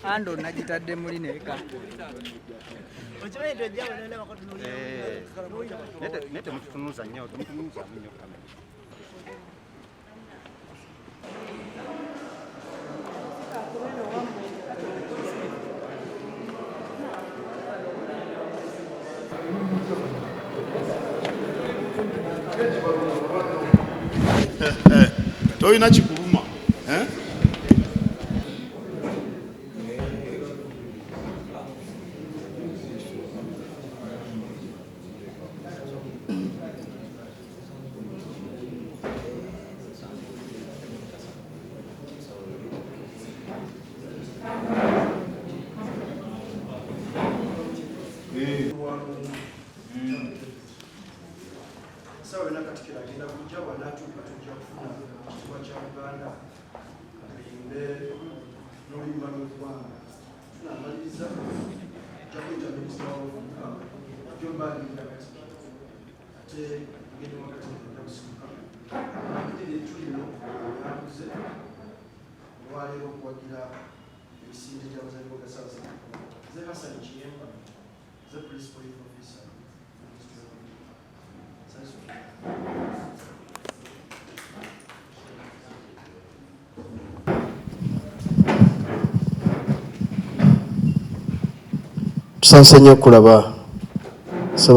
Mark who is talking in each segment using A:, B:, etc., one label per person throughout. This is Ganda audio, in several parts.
A: Ando nagitadde muli neka.
B: Naye temututunuza nnyo, temutunuuzaamu nnyo kamera.
C: Tolina kikuluma, eh?
D: Sawa yonna Katikkiro agenda kujja, bw'anaatuuka tujja kufuna ekitiibwa kya Buganda tuyimbe n'oluyimba lw'eggwanga. Tunaamaliriza ojja kuyita minisita w'abavubuka ajja obbangirira Katikkiro, ate mugende wa Katikkiro ajja kusituka alangirire ettu lino lyakuze olwaleero okuwagira emisinde gy'abazannyi ga Ssaabasajja Kabaka. Nze Hassan Kiyemba, nze Principal Youth Officer.
E: Tusanse nnyo okulaba.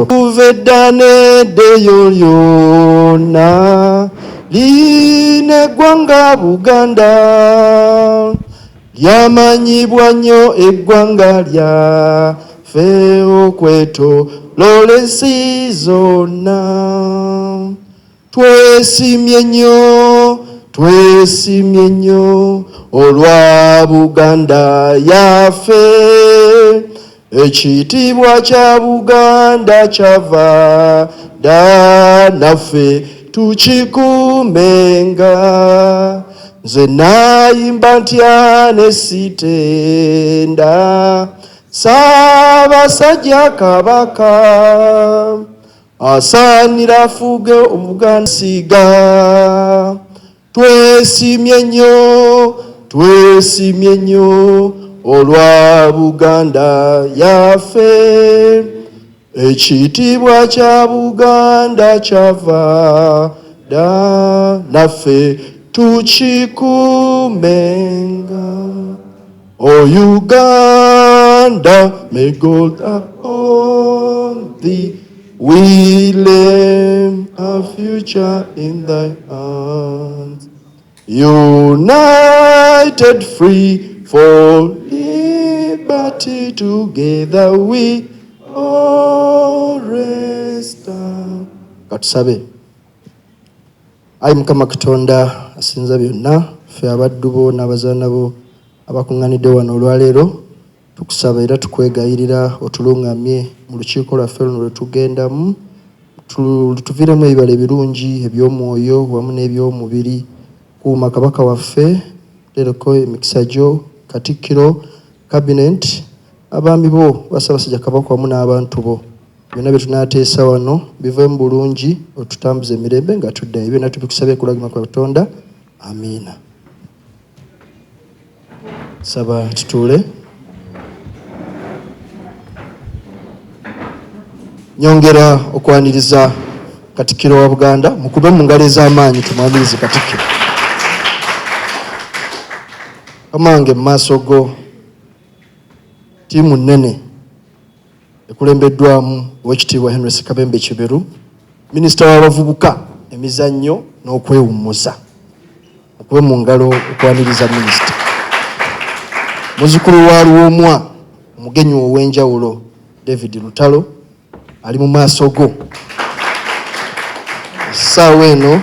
E: Kuva edda n'eddeyo lyonna lino eggwanga Buganda lyamanyibwa nnyo eggwanga lyaffe okwetoloola ensi zonna. Twesimye nnyo, twesimye nnyo olwa Buganda yaffe. Ekitiibwa kya Buganda kyava dda naffe tukikuumenga. Nze nayimba ntya ne sitenda Ssaabasajja Kabaka. Asaanira afuge Obuganda siga. Twesimye nnyo, twesimye nnyo olwa Buganda yaffe. Ekitiibwa kya Buganda kyava dda naffe tukikuumenga. O Uganda, may God upon thee. We lay our future in thy hands. United free for liberty, together we all rest. Katusabe. Ayi Mukama Katonda asinza byonna, ffe abaddu bo n'abazaana bo abakuŋŋaanidde wano olwaleero, tukusaba era tukwegayirira otuluŋŋamye mu lukiiko lwaffe luno lwe tugendamu, lutuviiremu ebibala ebirungi eby'omwoyo wamu n'eby'omubiri. Kuuma Kabaka waffe, tuteereko emikisa gyo, Katikkiro, Cabinet, abaami bo ba Ssaabasajja Kabaka wamu n'abantu bo. Byonna bye tunaateesa wano biveemu bulungi, otutambuze emirembe nga tuddayo. Byonna tubikusabye ku lwa Katonda. Amiina. Saba tutuule. Nyongera okwaniriza Katikkiro wa Buganda, mukube mu ngalo ez'amaanyi tumwanirize Katikkiro. Kamange mu maaso go ttiimu nnene ekulembeddwamu Oweekitiibwa Henry Ssekabembe Kiberu, Minisita w'abavubuka, emizannyo n'okwewummuza. Mukube mu ngalo okwaniriza minisita. Muzzukulu wa Lwomwa, omugenyi ow'enjawulo David Lutalo ali mu maaso go. Essaawa eno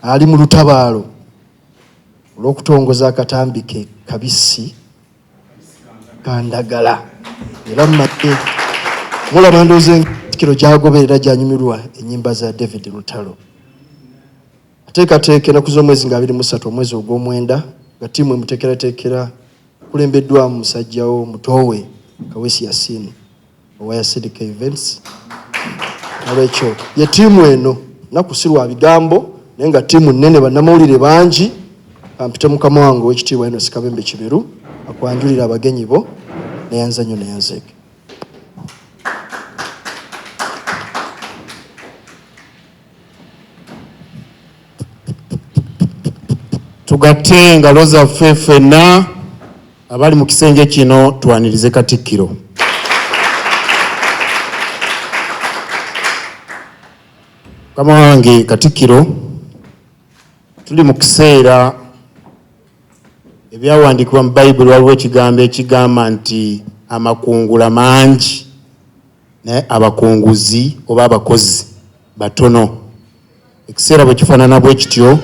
E: ali mu lutabaalo olw'okutongoza akatambi ke kabisi kandagala era mmanyi mulaba ndowooza enkiro gy'agoberera gy'anyumirwa ennyimba za David Lutalo. Ateekateeka ennaku z'omwezi nga 23 omwezi ogw'omwenda nga ttiimu emuteekerateekera kulembeddwamu musajjawo mutoowe Kaweesi Yasin owa Yasidika Events. Nolwekyo ye ttiimu eno naku si lwa bigambo
D: Naye nga ttiimu nnene, bannamawulire bangi. Kampite mukama wange ow'ekitiibwa Enos Kabembe Kiberu akwanjulira abagenyi bo. Neyanza nnyo, neyanzeeke.
C: Tugatte engalo zaffe ffenna abali mu kisenge kino twanirize Katikkiro. Mukama wange Katikkiro, tuli mu kiseera ebyawandiikibwa mu Bayibuli waliwo ekigambo ekigamba nti amakungula mangi naye abakunguzi oba abakozi batono. Ekiseera bwe kifaanana bwe kityo,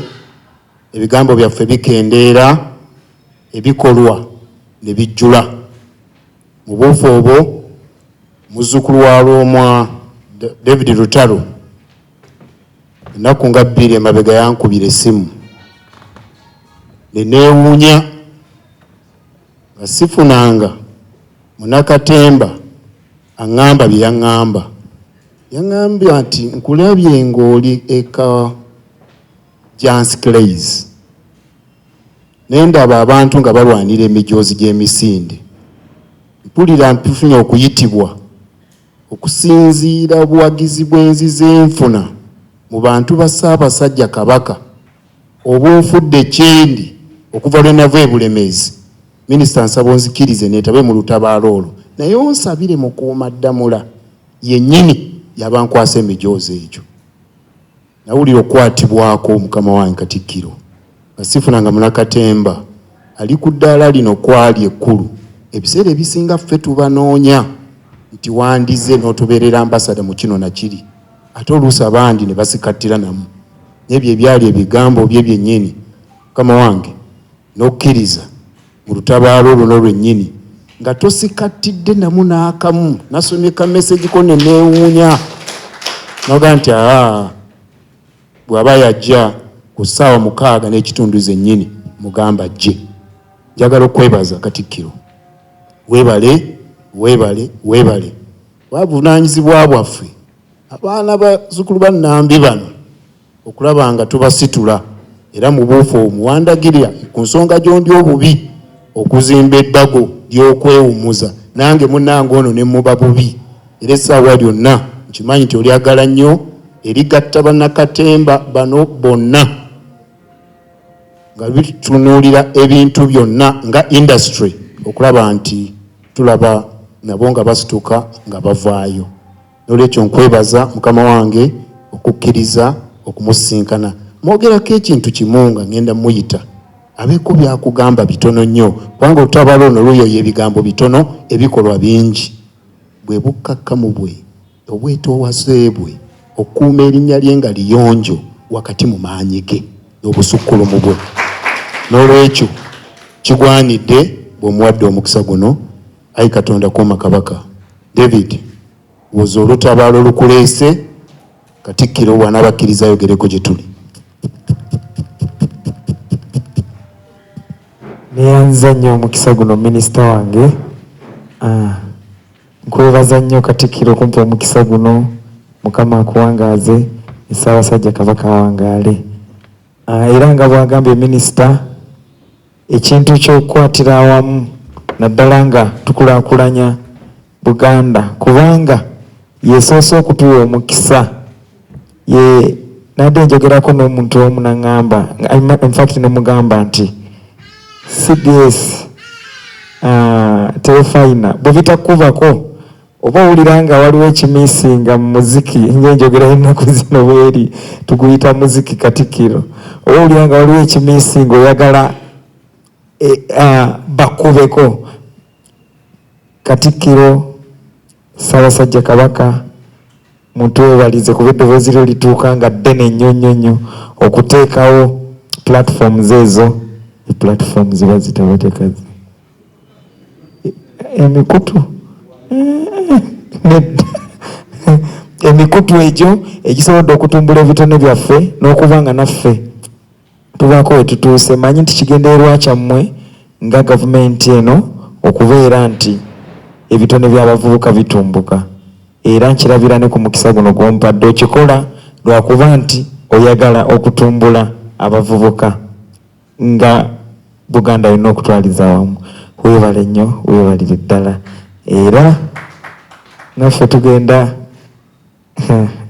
C: ebigambo byaffe bikendeera, ebikolwa ne bijjula. Mu buufu obwo, muzzukulu wa Lwomwa David Lutalo ennaku nga 2 emabega yankubira essimu ne neewuunya nga sifunanga munnakatemba aŋŋamba bye yaŋŋamba. Yaŋŋambye nti nkulabye ng'oli eka Jansi Clays, ne ndaba abantu nga balwanira emijoozi gy'emisinde. Mpulira nfunye okuyitibwa okusinziira obuwagizi bw'enzize nfuna mu bantu ba Ssaabasajja Kabaka obunfudde kyendi okuva lwe nava e Bulemeezi. Minisita, nsaba onzikirize neetabe mu lutabaalo olwo, naye onsabire Mukuumaddamula yennyini yaba nkwasa emijoozi egyo. Nawulira okukwatibwako mukama wange Katikkiro nga sifunanga munnakatemba ali ku ddaala lino kwali ekkulu. Ebiseera ebisinga ffe tubanoonya nti wandize n'otubeerera ambasada mu kino na kiri, ate oluusi abandi ne basikattira namu. N'ebyo ebyali ebigambo bye byennyini, mukama wange, n'okkiriza mu lutabaalo luno lwennyini nga tosikattidde namu n'akamu. Nasomye ka message ko ne neewuunya, noga nti aa bw'aba yajja ku ssaawa 6:30 zennyini mugamba ajje. Njagala okwebaza Katikkiro, weebale, weebale, weebale. Bwabuvunaanyizibwa bwaffe abaana bazzukulu ba Nnambi bano okulaba nga tubasitula, era mu buufu omuwandagirira ku nsonga gy'ondi obubi okuzimba ebbago ly'okwewummuza, nange munnange ono ne muba bubi, era essaawa lyonna nkimanyi nti olyagala nnyo erigatta bannakatemba bano bonna nga bitunuulira ebintu byonna nga industry okulaba nti tulaba nabo nga basituka nga bavaayo. N'olwekyo nkwebaza mukama wange okukkiriza okumusisinkana. Mwogerako ekintu kimu nga ngenda muyita abeeko byakugamba bitono nnyo, kubanga olutabaalo luno luyoya ebigambo bitono, ebikolwa bingi. Bwe bukkakkamu bwe, obwetoowaze bwe, okukuuma erinnya lye nga liyonjo wakati mu maanyi ge n'obusukkulumu bwe. N'olwekyo kigwanidde bw'omuwadde omukisa guno. Ayi Katonda, kuuma Kabaka David, woza olutabaalo olukuleese. Katikkiro bw'anaabakkiriza ayogereko gye tuli.
F: Neyanza nnyo omukisa guno minisita wange. Nkwebaza nnyo Katikkiro okumpa omukisa guno. Mukama akuwangaaze, Ssaabasajja Kabaka awangaale. Era nga bw'agambye minisita, ekintu ky'okukwatira awamu naddala nga tukulaakulanya Buganda, kubanga yesoose okutuwa omukisa. Ye nadde njogerako n'omuntu omu n'aŋŋamba, in fact ne mugamba nti CBS terefayina bwe bitakubako oba owulira nga waliwo ekimisinga mu muziki, ng'enjogera y'ennaku zino bweri tuguyita muziki Katikkiro, oba owulira nga waliwo ekimisinga oyagala bakubeko. Katikkiro Ssaabasajja Kabaka mutwebalize kuba eddoboozi lyo lituuka nga ddene nnyo nnyo nnyo okuteekawo platforms ezo. Platforms bazita batekazi emikutu nedda, emikutu egyo egisobodde okutumbula ebitone byaffe n'okuba nga naffe tubaako we tutuuse. Manyi nti kigendererwa kyammwe nga gavumenti eno okubeera nti ebitone by'abavubuka bitumbuka, era nkirabira ne ku mukisa guno gw'ompadde okikola lwakuba nti Oyagala okutumbula abavubuka nga Buganda yonna okutwaliza awamu. Weebale nnyo, weebalire ddala. Era naffe tugenda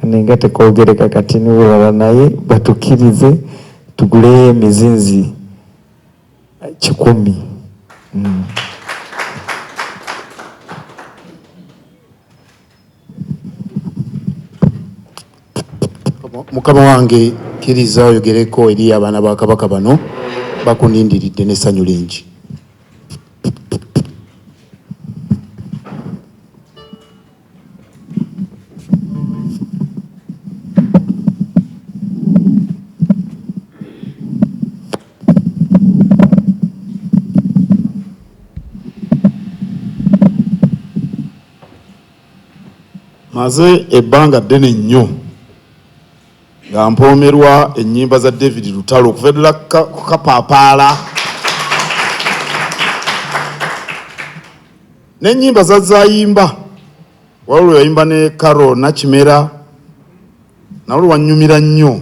F: nenga tekwogereka kati nibulala, naye batukkirize tuguleyo emizinzi 100.
C: Mukama wange, kkiriza oyogereko eri abaana ba Kabaka bano bakunindiridde n'essanyu lingi.
E: Maze ebbanga ddene nnyo nga mpoomerwa ennyimba za David Lutalo okuva ddala ku kapaapaala n'ennyimba zazayimba waliwo yayimba ne Carol Nakimera nalwo lwanyumira nnyo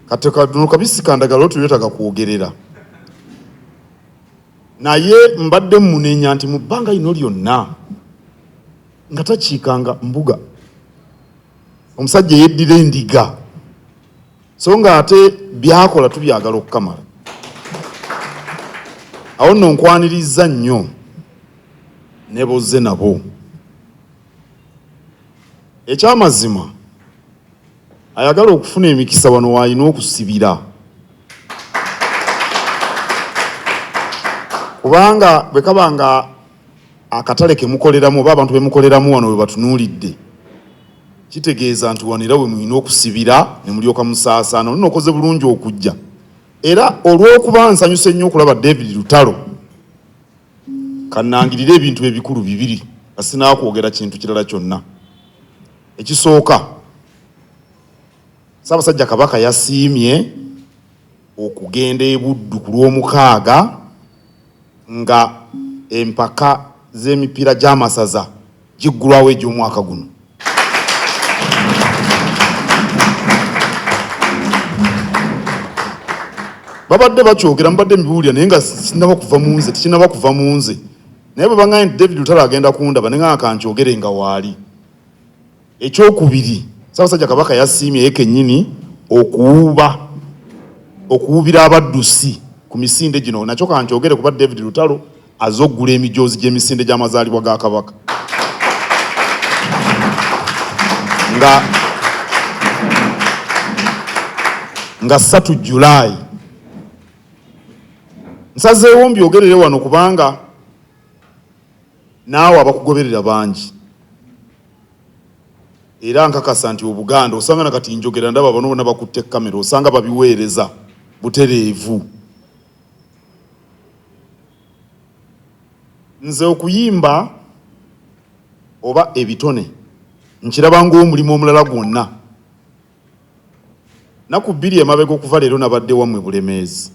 E: kati kano kabisi kandagala otuyetaga kwogerera naye mbadde mmunenya nti mu bbanga lino lyonna nga takiikanga mbuga omusajja eyeddira endiga so nga ate byakola tubyagala okukamala. Awo nno nkwaniriza nnyo ne bozze nabo. Ekyamazima ayagala okufuna emikisa wano w'alina okusibira, kubanga bwe kaba nga akatale ke mukoleramu oba abantu be mukoleramu wano we batunuulidde, kitegeeza nti wano era we mulina okusibira ne mulyoka musaasaana. Olina okoze bulungi okujja, era olw'okuba nsanyuse nnyo okulaba David Lutalo, kannangirire ebintu ebikulu bibiri nga sinaakwogera kintu kirala kyonna. Ekisooka, Ssaabasajja Kabaka yasiimye okugenda e Buddu ku Lwomukaaga nga empaka z'emipiira gy'amasaza giggulwawo egy'omwaka guno. Babadde bakyogera, mubadde mbiwulira, naye nga sinaba kuva mu nze, tekinaba kuva mu nze. Naye bwe bangambye nti David Lutalo agenda kundaba, ne ngamba kankyogere nga waali. Ekyokubiri, Ssaabasajja Kabaka yasiimye ye kennyini okuwuubira abaddusi ku misinde gino. Nakyo kankyogere kuba David Lutalo azze okugula emijoozi gy'emisinde gy'amazaalibwa ga Kabaka. Nga 3 Julaayi. Nsazeewo mbyogerere wano kubanga naawe abakugoberera bangi. Era nkakasa nti Obuganda osanga na kati njogera ndaba bano bonna bakutte kamera osanga babiweereza butereevu. Nze okuyimba oba ebitone nkiraba ng'omulimu omulala gwonna. Nnaku bbiri emabega okuva leero nabadde wammwe Bulemeezi.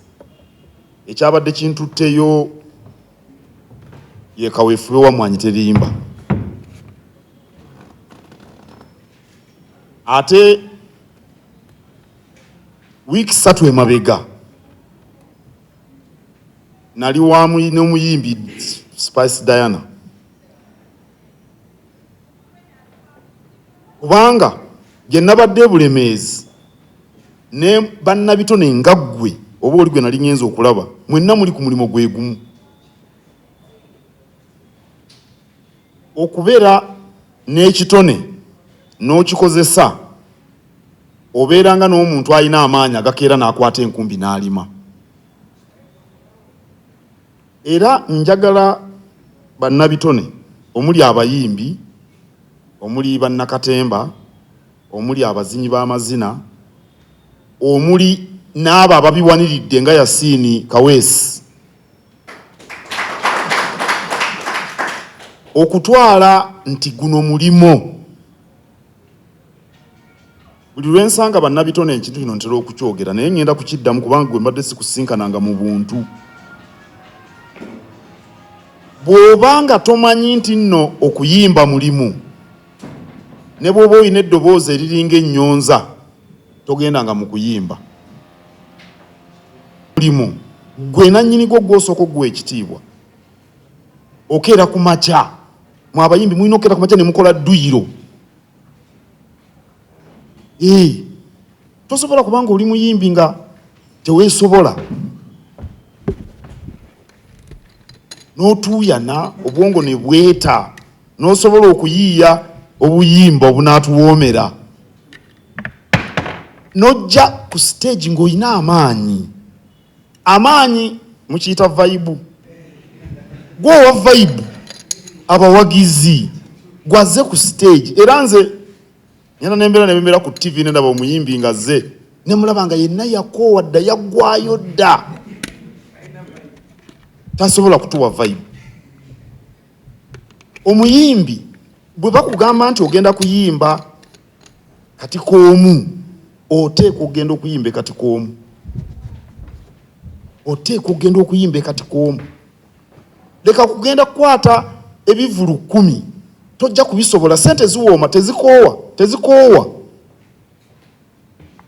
E: Ekyabadde kintutteyo ye kaweefube wa Mmwanyi Terimba. Ate wiiki 3 emabega nali wamu n'omuyimbi Spice Diana, kubanga gye nabadde e Bulemeezi ne bannabitone nga ggwe oba oli gwe nali ngenze okulaba, mwenna muli ku mulimu gwe gumu. Okubeera n'ekitone n'okikozesa obeera nga n'omuntu alina amaanyi agakeera n'akwata enkumbi n'alima. Era njagala bannabitone omuli abayimbi, omuli bannakatemba, omuli abazinyi b'amazina, omuli n'abo ababiwaniridde nga Yasiini Kaweesi, okutwala nti guno mulimo. Buli lwe nsanga bannabitone ekintu kino ntera okukyogera, naye ngenda kukiddamu kubanga gwe mbadde sikusinkananga mu buntu. Bw'oba nga tomanyi nti nno okuyimba mulimu, ne bw'oba olina eddoboozi eriringa ennyonza, Togendanga mu kuyimba. Mulimu gwe nannyini gwo gw'osooka okuguwa ekitiibwa. Okeera ku makya, mwe abayimbi mulina okukeera ku makya ne mukola dduyiro. Ee, tosobola kubanga oli muyimbi nga teweesobola. N'otuuyana obwongo ne bweta n'osobola okuyiiya obuyimba obunaatuwoomera. N'ojja ku siteegi ng'olina amaanyi. Amaanyi mukiyita vayibu. Gwe owa vayibu abawagizi gwazze ku siteegi. Era nze ngenda nembeera ne bembeera ku TV ne ndaba omuyimbi ng'azze ne mulaba nga yenna yakoowa dda, yaggwayo dda, tasobola kutuwa vayibu. Omuyimbi bwe bakugamba nti ogenda kuyimba kati k'omu, oteekwa okugenda okuyimba ekati k'omu, oteekwa okugenda okuyimba ekati k'omu. Leka kugenda kukwata ebivvulu 10, tojja kubisobola. Ssente ziwooma, tezikoowa, tezikoowa,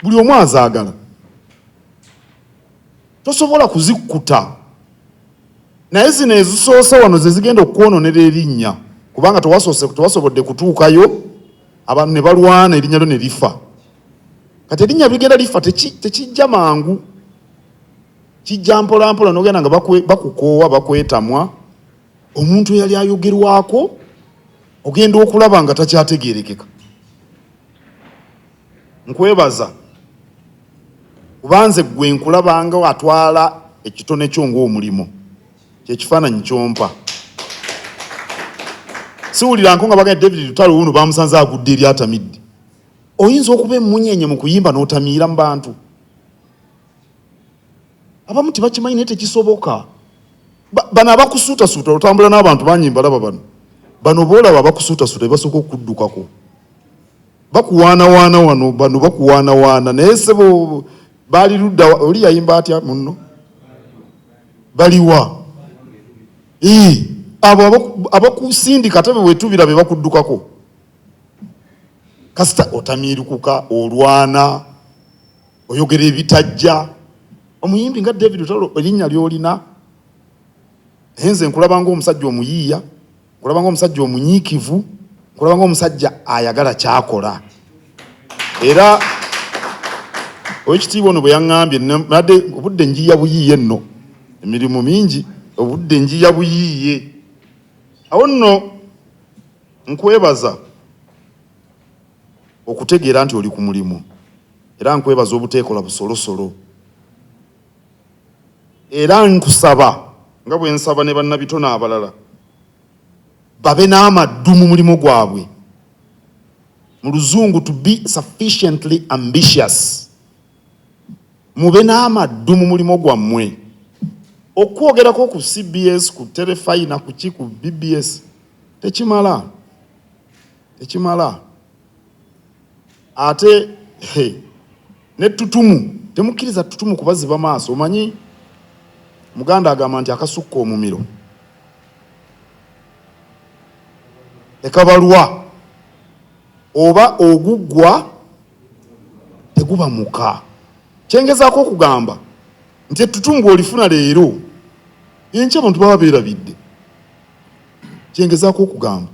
E: buli omu azaagala, tosobola kuzikkuta. Naye zino ezisoose wano ze zigenda okukwonoonera erinnya, kubanga tewasobodde kutuukayo, abantu ne balwana erinnya lyo ne lifa. Kati erinnya ligenda lifa, tekijja mangu, kijja mpola mpola, n'ogenda nga bakukoowa, bakwetamwa. Omuntu eyali ayogerwako ogenda okulaba nga takyategeerekeka. Nkwebaza kubanze ggwe nkulaba nga atwala ekitone kyo ng'omulimu, kyekifaananyi kyompa. Siwulira nko nga bagenda David Lutalo wuno bamusanze agudde eri atamidde. Oyinza okuba emmunyenye mu kuyimba n'otamiira mu bantu. Abamu tebakimanyi naye tekisoboka. Bano abakusuutasuuta, otambula n'abantu bangi mbalaba bano. Bano b'olaba abakusuutasuuta be basooka okuddukako. Bakuwaanawaana wano, bano bakuwaanawaana naye ssebo baali ludda oli yayimba atya munno? Baliwa? Ee, abo abakusindika ate bwe weetubira be bakuddukako. Kasita otamiirukuka, olwana, oyogera ebitajja. Omuyimbi nga David Lutalo erinnya ly'olina, naye nze nkulaba ng'omusajja omuyiiya, nkulaba ng'omusajja omunyiikivu, nkulaba ng'omusajja ayagala ky'akola. Era owekitiibwa ono bwe yaŋŋambye, nadde obudde njiya buyiiye nno, emirimu mingi, obudde njiya buyiiye. Awo nno nkwebaza okutegeera nti oli ku mulimu, era nkwebaza obuteekola busolosolo. Era nkusaba nga bwe nsaba ne bannabitone abalala babe n'amaddu mu mulimu gwabwe. Mu luzungu to be sufficiently ambitious. Mube n'amaddu mu mulimu gwammwe. Okwogerako ku CBS, ku Terefayina, ku ki, ku BBS tekimala, tekimala. Ate ne ttutumu, temukkiriza ttutumu kubaziba maaso. Omanyi Muganda agamba nti akasukka omumiro tekabalwa, oba oguggwa teguba muka. Kyengezaako okugamba nti ettutumu bw'olifuna leero, enkya abantu baba beerabidde. Kyengezaako okugamba,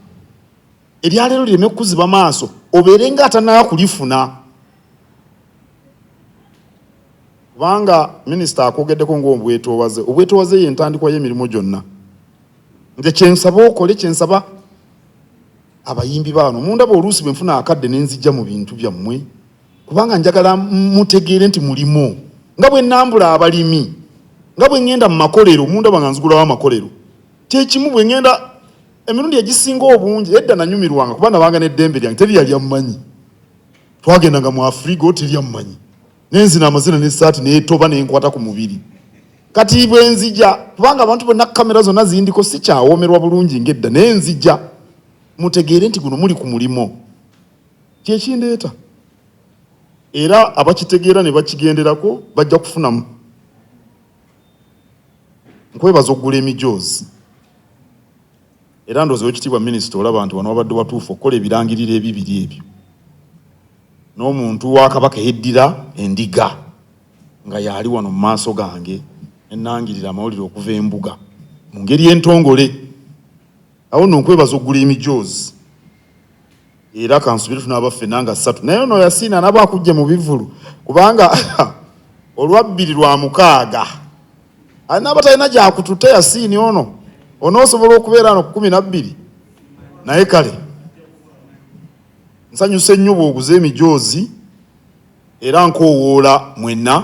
E: eryaleero lireme kukuziba maaso, obeere nga atanaba kulifuna. Kubanga minisita akwogeddeko ng'obwetoowaze, obwetoowaze ye ntandikwa y'emirimu gyonna. Nze kyensaba okole, kyensaba abayimbi baano, mundaba oluusi bwe nfuna akadde ne nzijja mu bintu byammwe, kubanga njagala mutegeere nti mulimu. Nga bwe nnambula abalimi, nga bwe ŋŋenda mu makolero, mundaba nga nzigulawo amakolero. Kyekimu bwe ŋŋenda emirundi egisinga obungi, edda nanyumirwanga kuba nabanga n'eddembe lyange, teri yali ammanyi. Twagendanga mu Afrigo, teri ammanyi. Nenzina amazina n'essaati n'etoba n'enkwata ku mubiri. Kati bwe nzija, kubanga abantu bonna kamera zonna zindiko, sikyawoomerwa bulungi ng'edda, naye nzija mutegeere nti guno muli ku mulimo. Kyekindeeta. Era abakitegeera ne bakigenderako bajja kufunamu. Nkwebaza okugula emijoozi. Era ndowooza owekitiibwa minisita olaba nti wano wabadde watuufu okukola ebirangiriro ebibiri ebyo. N'omuntu wa Kabaka eyeddira endiga nga y'ali wano mu maaso gange, ne nnangirira amawulire okuva embuga mu ngeri entongole. Awo nno nkwebaza okugula emijoozi, era kansubire tunaaba ffenna nga ssatu. Naye ono Yasiina anaaba akujje mu bivvulu, kubanga olwa 2 lwa mukaaga anaaba talina gyakututte. Yasiini ono onoosobola okubeera wano ku 12? Naye kale nsanyuse nnyo bw'oguze emijoozi, era nkoowoola mwenna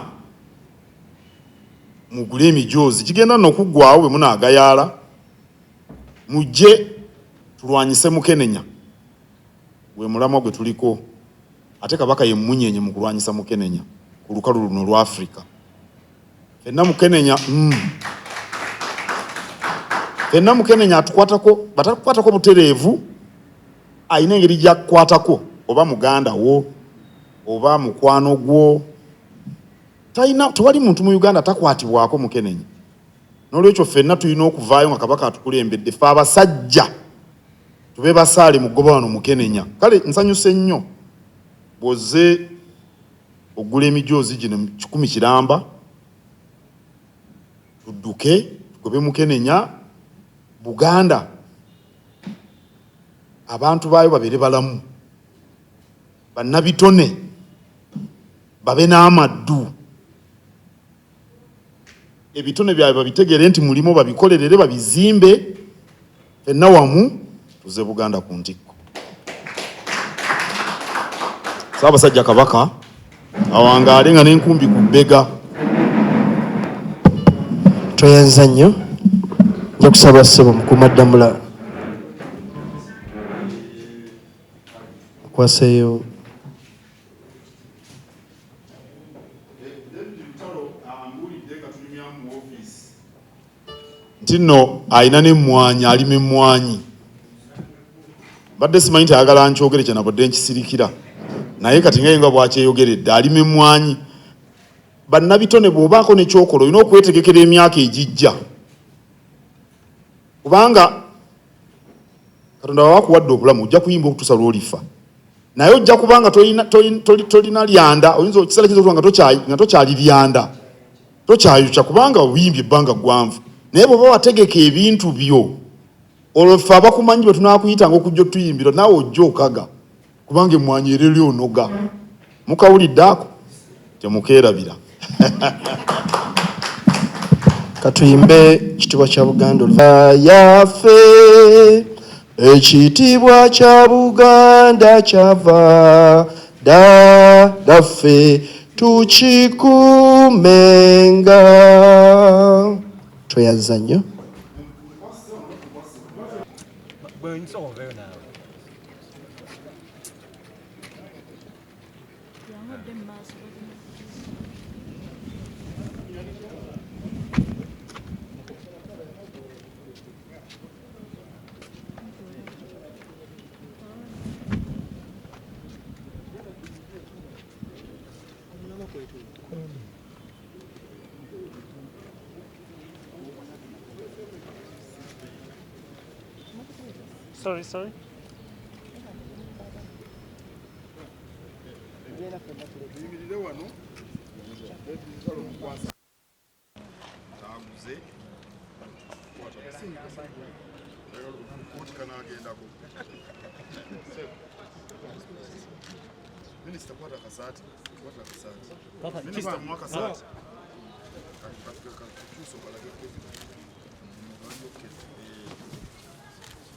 E: mugule emijoozi. Gigenda nno okuggwawo bwe munaagayaala. Mujje tulwanyise mukenenya, gwe mulamwa gwe tuliko, ate Kabaka ye mmunyenye mu kulwanyisa mukenenya ku lukalu luno olwa Afrika. Fenna mukenenya, Fenna mukenenya atukwatako, batakukwatako butereevu, alina engeri gy'akukwatako, oba muganda wo oba mukwano gwo. Talina, tewali muntu mu Uganda takwatibwako mukenenya. N'olwekyo ffenna tulina okuvaayo nga Kabaka atukulembedde, ffe abasajja tube basaale mu ggoba wano mukenenya. Kale nsanyuse nnyo bw'ozze okugula emijoozi gino 100 kiramba, tudduke tugobe mukenenya, Buganda abantu baayo babeere balamu, bannabitone babe n'amaddu, ebitone byabwe babitegere nti mulimu, babikolerere, babizimbe. Ffenna wamu tuze Buganda ku ntikko. Ssaabasajja Kabaka awangaale nga n'enkumbi ku bbega.
D: Tweyanza nnyo. Nja kusaba ssebo Mukuumaddamula akwaseeyo.
E: Nti nno alina n'emmwanyi, alima emmwanyi. Mbadde simanyi nti ayagala nkyogere, kyenabadde nkisirikira, naye kati nga ye nga bwakyeyogeredde, alima emmwanyi. Bannabitone, bw'obaako ne kyokola, olina okwetegekera emyaka egijja, kubanga Katonda bw'aba akuwadde obulamu, ojja kuyimba okutuusa lw'olifa, naye ojja kubanga tolina lyanda. Oyinza ekiseera kiyinza okuba nga tokyali lyanda, tokyayokya, kubanga obuyimbye ebbanga ggwanvu. Naye bw'oba wategeka ebintu byo, olwo ffe abakumanyi bwe tunaakuyitanga okujja otuyimbira, naawe ojja okaga, kubanga emmwanyi ereri onoga. Mukawulidde ako? Temukeerabira.
D: Katuyimbe Ekitiibwa kya Buganda yaffe. Ekitiibwa kya Buganda kyava dda daffe, tukikuumenga. Tweyanza nnyo.
B: Bwe nsooka oveeyo naawe.
G: Yangodde mu maaso.
H: Sorry, sorry.
E: Tuyimirire wano. Lutalo mukwasa taguze kooti kanagendako. Minisita, kwata akasaati, kwata akasaati. Minisita, muwa akasaati. Kyusa obalage Kevin.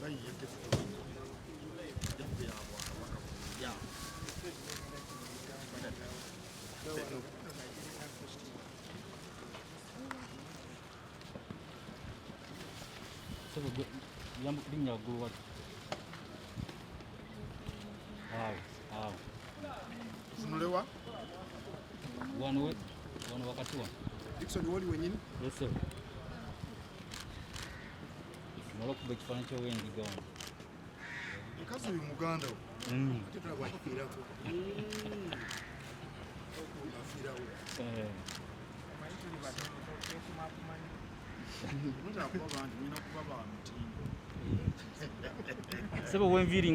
E: Bayiye Kevin. Yaffe ya bwakabaka ya.
H: Sebo gwe linnya waggulu wali. Awo, awo.
E: Tunulewa.
H: Wano wano wakati wano.
D: Dickson, woli wenyini.
H: Yes, sir. Tumala okuba ekifaananyi ky'owendiga wano.
E: Mukazi oyo muganda wo. Ate tulaba akifiirako. Afiirawo.
H: Eh.
E: Mutera kuba bangi, mulina kuba ba mutindo.
H: Sebo w'enviiri.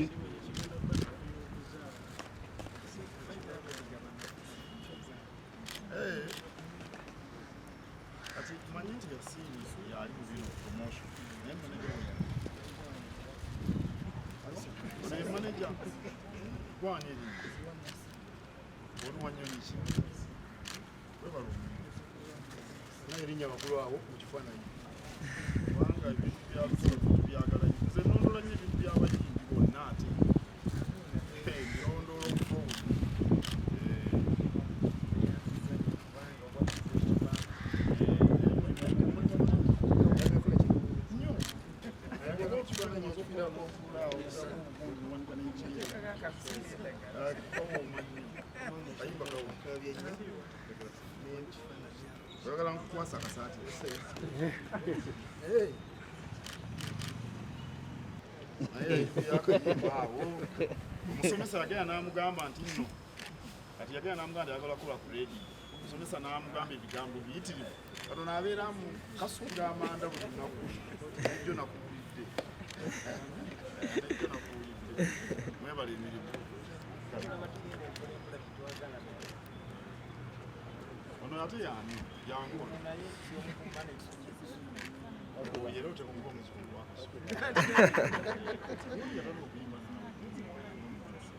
G: Yali mu bino promotion. Naye manager we. Naye manager gwani erinnya? Oli wa nnyonyi ki? Webale omulimu. Naye erinnya bakulu awo mu kifaananyi. Kubanga ebintu bya Lusolo tubyagala nnyo. Nze nnondola nnyo ebintu by'abayimbi bonna ate. Mbirondoola okuva obuto. Nnyo. Oba ekifaananyi okufiirako okutuula awo, omuwanika n'ekiyiiya. Kawooma nnyo. Kayimba kawooma. Oyagala nkukwasa akasaati? Naye akayimba awo omusomesa yagenda n'amugamba nti nno kati yagenda n'amugamba nti ayagala kukola ku rediyo. Omusomesa n'amugamba ebigambo biyitirivu. Katono abeera mu kasukira amanda buli lunaku. Nejjo nakuwulidde. Nejjo nakuwulidde. Mwebale emirimu. Ono ate yaani? Jangu ono. Oyo era oteeka omuba omuzukulu wa Kasuku. Yatandika okuyimba naawe. Ayimba kati.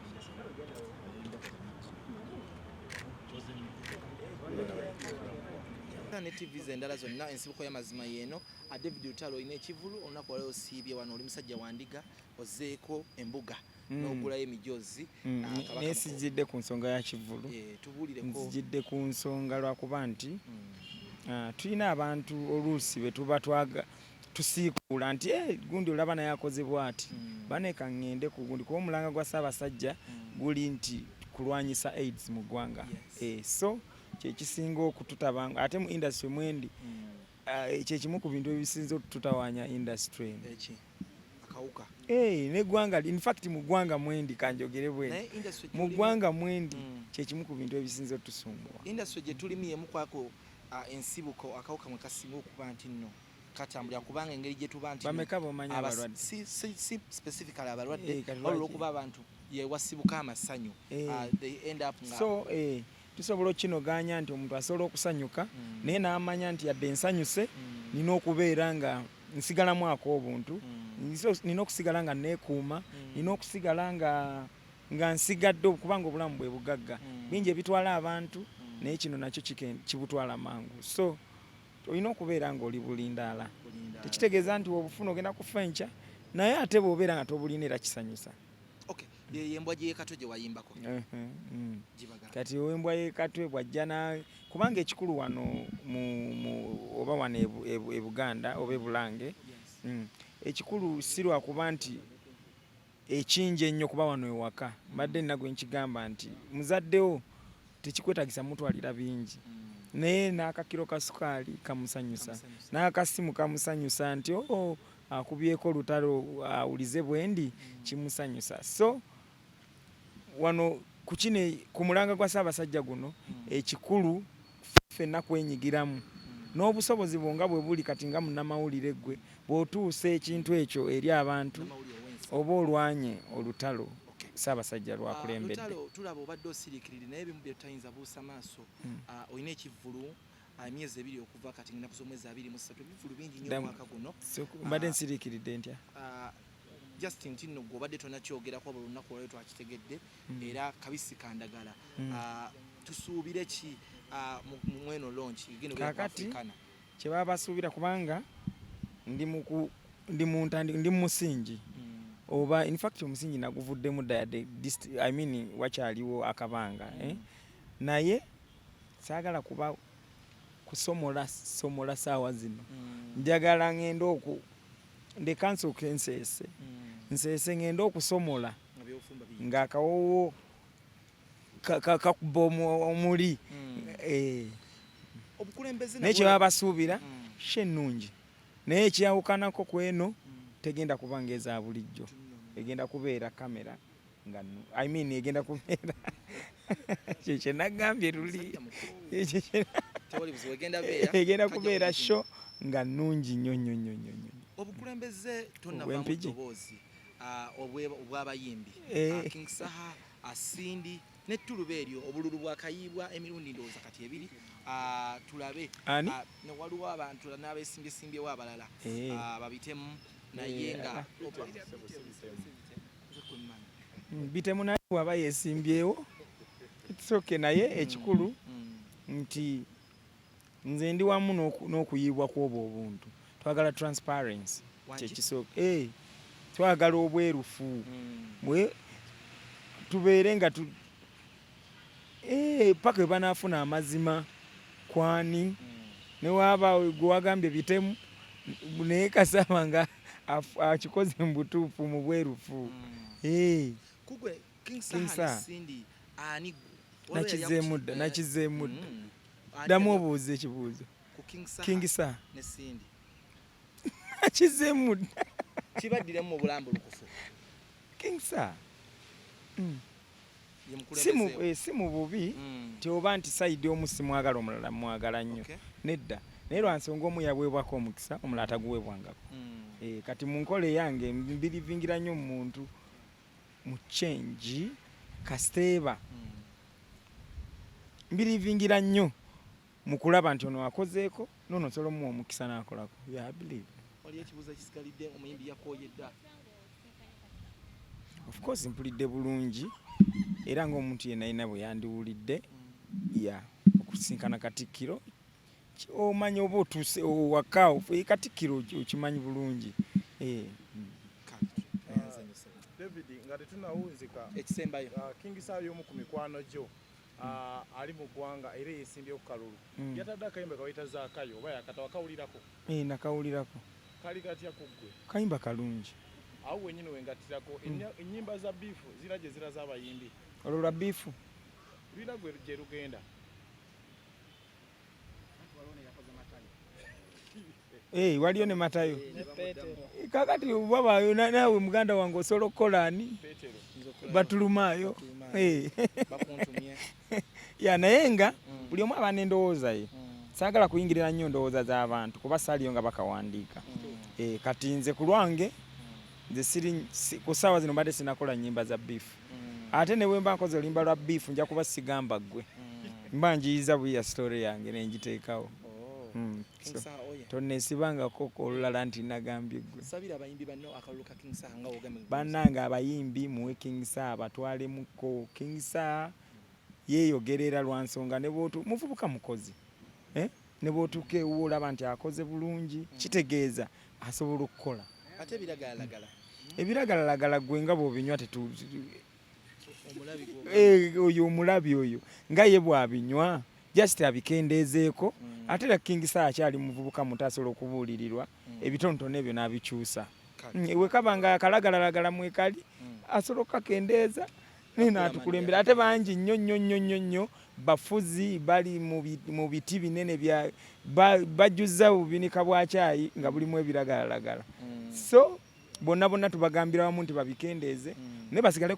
I: Ne TVs endala zonna ensibuko y'amazima yeeno. David Lutalo, olina ekivulu olunaku wali osiibye wano, oli musajja wa ndiga, ozzeeko embuga n'ogulayo emijoozi. Kabaka
F: Naye sijjidde ku nsonga ya kivulu.
I: Tubuulireko.
F: Nzijidde ku nsonga lwakuba nti tulina abantu oluusi be tuba twaga tusiikuula nti gundi olaba naye akoze bw'ati, baneka ŋŋende ku gundi, kuba omulanga gwa Ssaabasajja guli nti kulwanyisa AIDS mu ggwanga. So kyekisinga okututabanga ate mu industry mwendi, kyekimu ku bintu ebisinze okututawaanya industry eno.
I: Eki akawuka?
F: Neggwanga, in fact mu ggwanga mwendi, kanjogere bwe
I: Naye industry
F: mu
I: gy'olimu-
F: ggwanga mwendi, kyekimu ku bintu ebisinze otusumbuwa.
I: Industry gye tulimu yemu kwako ensibuko akawuka mwe kasinga okuba nti nno katambulira, kubanga engeri gye tuba nti
F: Bameka b'omanyi abalwadde?
I: Si specifically abalwadde,
F: Kati
I: wabula
F: lwaki?
I: olwokuba abantu yewasibuka amasanyu, they end up nga
F: So tusobola okinoganya nti omuntu asobola okusanyuka, naye n'amanya nti yadde nsanyuse, nina okubeera nga nsigalamu ak'obuntu, nina okusigala nga neekuuma, nina okusigala nga nsigadde, kubanga obulamu bwe bugagga. Bingi ebitwala abantu, naye kino nakyo kibutwala mangu, so olina okubeera ng'oli bulindaala.
I: Bulindaala.
F: Tekitegeeza nti obufuna ogenda kufa enkya, naye ate bw'obeera nga tobulina era kisanyusa.
I: Okay, ye embwa gye yekatwe gye wayimbako. Gibagamba.
F: Kati ow'embwa y'ekatwe bw'ajja na kubanga ekikulu wano mu oba wano e Buganda oba e Bulange, ekikulu si lwakuba nti ekingi ennyo, kuba wano ewaka mbadde nina gwe nkigamba nti muzaddewo tekikwetagisa mutwalira bingi, naye n'akakiro ka sukaali kamusanyusa,
I: Kamusanyusa.
F: n'akasimu kamusanyusa nti oo akubyeko olutalo awulize bwendi, kimusanyusa. So wano ku kino, ku mulanga gwa Ssaabasajja guno, ekikulu ffenna kwenyigiramu n'obusobozi bwo nga bwe buli. Kati nga munnamawulire ggwe bw'otuusa ekintu ekyo eri abantu,
I: Namawulire ow'ensi.
F: oba olwanye olutalo Ssaabasajja lwakulembedde.
I: Lutalo, tulaba obadde osiriikirire, naye ebimu bye tutayinza buusa maaso. Olina ekivvulu emyezi 2 okuva kati, ennaku z'omwezi 23. Ebivvulu bingi nnyo omwaka guno.
F: So, mbadde nsiriikiridde ntya?
I: Just nti nno gwe obadde tonakyogerako, buli lunaku olwaleero twakitegedde, era kabisi kandagala. Tusuubire ki mu mweno launch egenda obeera ku
F: Kaakati,
I: Africana?
F: Kye baba basuubira, kubanga ndi mu ndi mu musingi, oba in fact omusingi naguvuddemu dda, yadde I mean wakyaliwo akabanga, eh? Naye saagala kuba kusomola somola saawa zino. Njagala ngende oku ndeka nsooke nseese, nseese ngende okusomola
I: Nga byofumba biyita.
F: Ng'akawowo kakuba omuli.
I: Obukulembeze
F: Naye
I: nabwo-
F: kye baba basuubira, show ennungi, naye ekyawukanako ku eno, tegenda kuba ng'eza bulijjo. Egenda kubeera kamera nga I mean egenda kubeera kyekye nagambye luli.
I: Musajja mukulu.
F: Ekyo kye-
I: Tewali buzibu, egenda beera
F: Egenda
I: kajja
F: kubeera
I: kuyiga.
F: show nga nnungi nnyo nnyo nnyo nnyo nnyo.
I: Obukulembeze tonnavaamu
F: Obw'empigi.
I: ddoboozi obw'abayimbi. King Saha, Cindy N'ettuluba eryo obululu bwakayiibwa emirundi ndowooza kati ebiri. Ah, tulabe.
F: Ani?
I: Ah, ne waliwo abantu n'abesimbyesimbyewo abalala.
F: Eh.
I: Ah, babitemu naye nga
F: Bitemu naye bw'aba yeesimbyewo, it's okay, naye ekikulu nti nze ndi wamu n'okuyiibwa kw'obwo obuntu. Twagala transparency.
I: Wangi?
F: Kyekisooka. Twagala obwerufu, bwe tubeere nga tu paka we banaafuna amazima kwani ne waaba gwe wagambye bitemu, naye kasaba nga akikoze mu butuufu, mu bwerufu.
I: Kugwe King
F: King
I: Saha
F: Saha.
I: ne Cindy, ani?
F: Nakizeemu dda, nakizeemu dda.
I: Ani
F: Ddamu
I: yali-
F: obuuza ekibuuzo.
I: Ku King Saha
F: King Saha
I: ne Cindy.
F: Nakizeemu dda.
I: Kibaddiremu mu bulambulukufu.
F: King Saha
I: Ye
F: si mu,
I: mukulembeze.
F: si mu bubi nti oba nti side omu simwagala, omulala mwagala nnyo. Nedda, naye lwansonga omu yaweebwako omukisa, omulala taguweebwangako. Kati mu nkola eyange mbirivingira nnyo mu muntu mu change kasiteeba. Mbirivingira nnyo mu kulaba nti ono akozeeko, nono osobola omuwa omukisa n'akolako. Yeah, I believe.
I: Waliyo ekibuuzo ekisigalidde? Omuyimbi yakooye dda.
F: Of course mpulidde bulungi, era ng'omuntu yenna yenna bwe yandiwulidde ya okusinkana Katikkiro. Omanya oba otuuse waka, Katikkiro okimanyi bulungi.
G: David, nga tetunawunzika,
I: ekisembayo.
G: King Saha y'omu ku mikwano gyo, ali mu ggwanga era yesimbye ku kalulu. Yatadde akayimba kawayita Zaakayo, oba yakata wakawulirako?
F: Eh, nakawulirako.
G: Kali katya ku ggwe?
F: Kayimba kalungi.
G: Awo wenyini wengattirako. Ennyimba za beef zira gye ziraza abayimbi.
F: Olwo lwa beef?
G: Lulina gwe gye lugenda.
F: Eh, waliyo ne Matayo. Kakati baba naawe muganda wange osobola okukola ani?
G: Petero.
F: Batulumaayo. Eh.
I: Bakuntumye.
F: Ya, naye nga buli omu aba n'endowooza ye. Saagala kuyingirira nnyo ndowooza z'abantu kuba saaliyo nga bakawandiika. Kati nze ku lwange nze siri ku ssaawa zino mbadde sinakola nnyimba za beef. Ate ne bwe mba nkoze oluyimba lwa beef, nja kuba sigamba ggwe, mba njiyiza buyiya story yange ne ngiteekawo.
I: King
F: So,
I: Saha oye.
F: Tonneesibangako olulala nti nagambye ggwe.
I: Sabira abayimbi banno akalulu ka King Saha nga wogambye.
F: Bannange abayimbi, muwe King Saha, batwalemuko. King Saha yeeyogerera lwa nsonga ne bw'otu muvubuka mukozi, eh? Ne bw'otuuka ewuwo olaba nti akoze bulungi, kitegeeza asobola okukola.
I: Ate ebiragalalagala?
F: Ebiragalalagala gwe nga bw'obinywa tetu
I: Omulabi gwo.
F: Eh, oyo omulabi oyo nga ye bw'abinywa, just abikendeezeeko. Ate era King Saha akyali muvubuka muto, asobola okubuulirirwa ebitonotono ebyo n'abikyusa. Wekaba nga akalagalalagala mwekali, asobola okukakendeeza naye n'atukulembera. Ate bangi nnyo nnyo nnyo nnyo nnyo bafuzi bali mu biti binene bya bajjuzza obubinika bwa kyayi nga bulimu ebiragalalagala. So bonna bonna tubagambira wamu nti babikendeeze naye basigale.